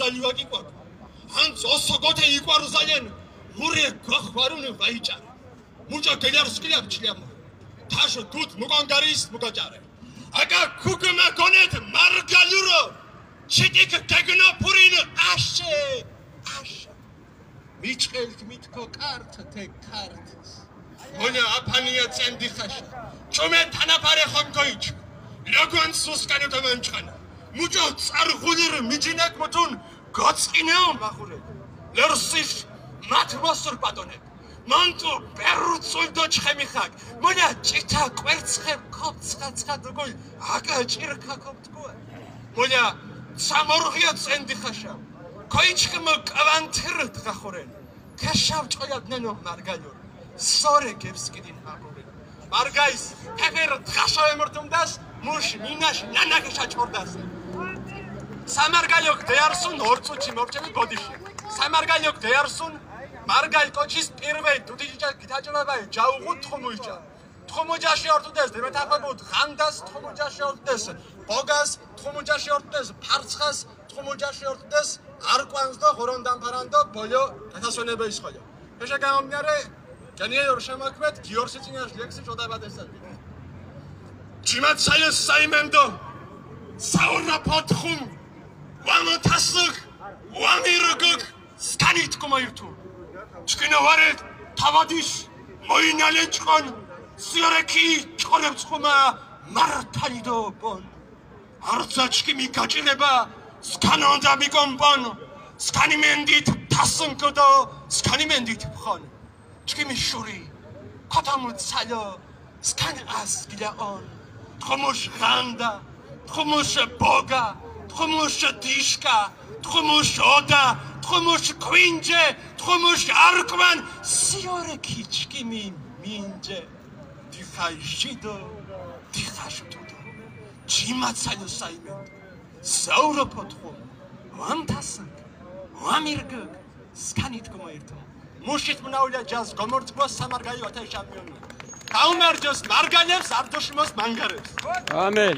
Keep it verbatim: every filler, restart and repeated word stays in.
მარგალია გიკვარ. ანც ოსოგოთე იკვარუზალენ, მურე გვახვარუნ ვაიჭარ. მუჭო გელარ სკილაბ ჩილამ. თაშო გუდ მუკანგარის მუკაჭარე. აკა ქუგმა გონეთ მარგალიურო. ჩიტიკ გეგნო ფურინ აშე, აშე. მიჩხელთ მითქო კარტ თე ქართს. მონა აფანია წენდი ხაშა. ჩომე თანაფარე ხომ გოიჩ. როგორ სუსკანო თამანჩხანა. მუჭო წარღულირ მიჯინაკ მუთუნ გოწინეო მახურე. ლერსის მათ მოსურ პატონე. მანტო პერუცულ დო ჩხემი ხაკ. მონა ჭითა კვერცხე ქობცხაცხა დუგულ აკა ჭირქა ქობ მოლა, სამორღია წენდი ხაშა. ქოიჩხმო კავანთირ დღახურენ. ქაშავ ჭოიად ნენო მარგალიო. სორე გებს კიდინ მაკურე. მარგაის ფეფერ დღაშავე მორთუმდას, მუშ მინაშ ნანაკი შაჭორდას. სამარგალიო გდეარსუნ ორწუჩი მორჩები ბოდიში. სამარგალიო გდეარსუნ მარგალ კოჩის პირველ დუდიჯიჭა გიტაჭრაბაი ჯაუღუ თხუმუიჭა. თხუმუჯაში ორთუდეს დემეთახებუდ ღანდას, თხუმუჯაში ორთუდეს ბოგას, თხუმუჯაში ორთუდეს ფარცხას, თხუმუჯაში ორთუდეს არკვანს და ღორონ დამფარან და ბოლო გასასვენებეის ხოლო. ეშა გამომდინარე, განიერ შემოქმედ გიორსი წინაშ ლექსი შოდაბადესად. ჯიმათ საიოს საიმენდო საურა ფოთხუმ ვამო თასუქ ვამირგუქ სქანით კუმაირთუ. ჩკინა ვარეთ თავადიშ მოინალე ჭყონ სიორექი ჭყორებ ცხუმა მართალი დო პონ. არცა ჩკიმი გაჭირება სქანონდა მიკომპონ. სქანი მენდით თასუნ კოდო სქანი მენდით ხონ. ჩკიმი შური ქოთამუ ცალო სქან ას გილაონ. თხომოშ ღანდა, თხომოშ ბოგა, თხომოშ დიშკა, თხომოშ ოდა, თხომოშ კვინჯე, თხომოშ არკვან სიორე ქიჩკიმი მინჯე. დიხა ჟიდო, დიხა შუტუდო. ჯიმაცალო საიმენდ საურო ფოთხო. ვამთასნკ ვამირგგ სქანით გომოირთო. მუშით მნაულა ჯას გომორთბო სამარგაი ვათა შამპიონი. გაუმარჯოს მარგალებს, არდოშიმოს მანგარებს. ამენ.